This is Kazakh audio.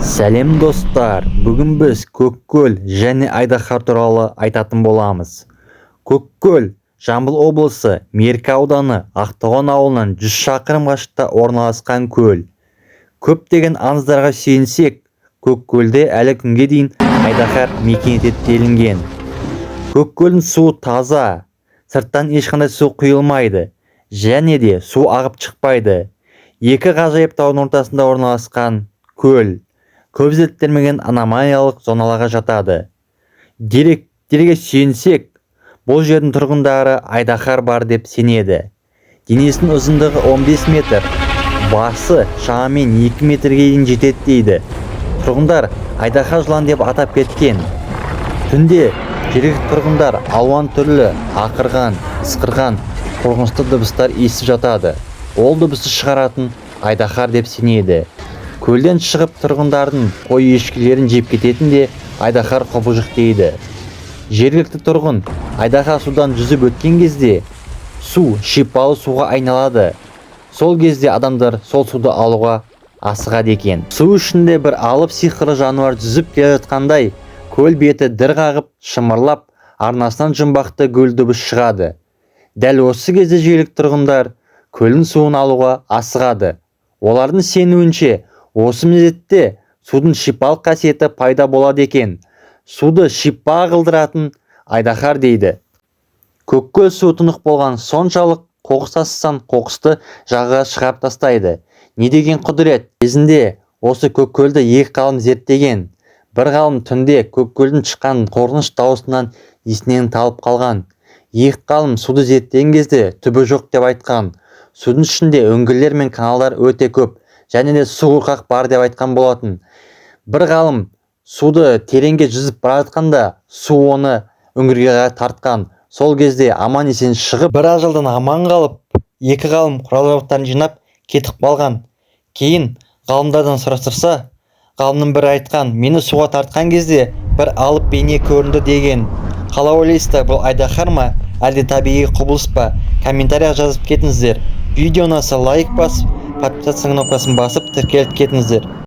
Сәлем, достар! Бүгін біз Көккөл және айдаһар туралы айтатын боламыз. Көккөл – Жамбыл облысы, Меркі ауданы, Ақтоған ауылынан 100 шақырым қашықтықта орналасқан көл. Көптеген аңыздарға сүйенсек, Көккөлде әлі күнге дейін айдаһар мекен етеді делінген. Көккөлдің суы таза, сырттан ешқандай су құйылмайды және де су ағып шықпайды. Екі ғажайып таудың ортасында орналасқан көл көп зерттелмеген аномалиялық зоналарға жатады. Деректерге сүйенсек, бұл жердің тұрғындары айдаһар бар деп сенеді. Денесінің ұзындығы 15 метр, басы шамамен 2 метрге дейін жетеді дейді. Тұрғындар айдаһар жылан деп атап кеткен. Түнде жергілікті тұрғындар алуан түрлі ақырған, ысқырған қорқынышты дыбыстар естіп жатады. Ол дыбысты шығаратын айдаһар деп сенеді. Көлден шығып, тұрғындардың қой, ешкілерін жеп кететін де айдаһар құбыжық дейді жергілікті тұрғын. Айдаһар судан жүзіп өткен кезде су шипалы суға айналады. Сол кезде адамдар сол суды алуға асығады екен. Су ішінде бір алып сиқырлы жануар жүзіп келе жатқандай, көл беті дір қағып, шымырлап, арнасынан жұмбақты гүл дыбыс шығады. Дәл осы кезде жергілікті тұрғындар көлдің суын алуға асығады. Олардың сенуінше, осы мезетте судың шипалық қасиеті пайда болады екен. Суды шипа қылдыратын айдаһар дейді. Көккөл суы тұнық болған соншалық, қоқыс тастасаң, қоқысты жағаға шығарып тастайды. Не деген құдірет! Кезінде осы Көккөлді екі ғалым зерттеген. Бір ғалым түнде Көккөлдің шыққан қорқыныш дауысынан есінен талып қалған. Екі ғалым суды зерттеген кезде түбі жоқ деп айтқан. Судың ішінде үңгірлер мен каналдар өте көп және де су қорқақ бар деп айтқан болатын. Бір ғалым суды тереңге жүзіп бара жатқанда, су оны үңгірге қарай тартқан. Сол кезде аман-есен шығып, бір ажалдан аман қалып, екі ғалым құрал-жабдықтарын жинап, кетіп қалған. Кейін ғалымдардан сұрастырса, ғалымның бірі айтқан: «Мені суға тартқан кезде бір алып бейне көрінді», – деген. Қалай ойлайсыздар, бұл айдаһар ма, әлде табиғи құбылыс па? Комментарияға жазып кетіңіздер. Видео ұнаса, лайк басып, подписаться кнопкасын басып, тіркеліп кетіңіздер.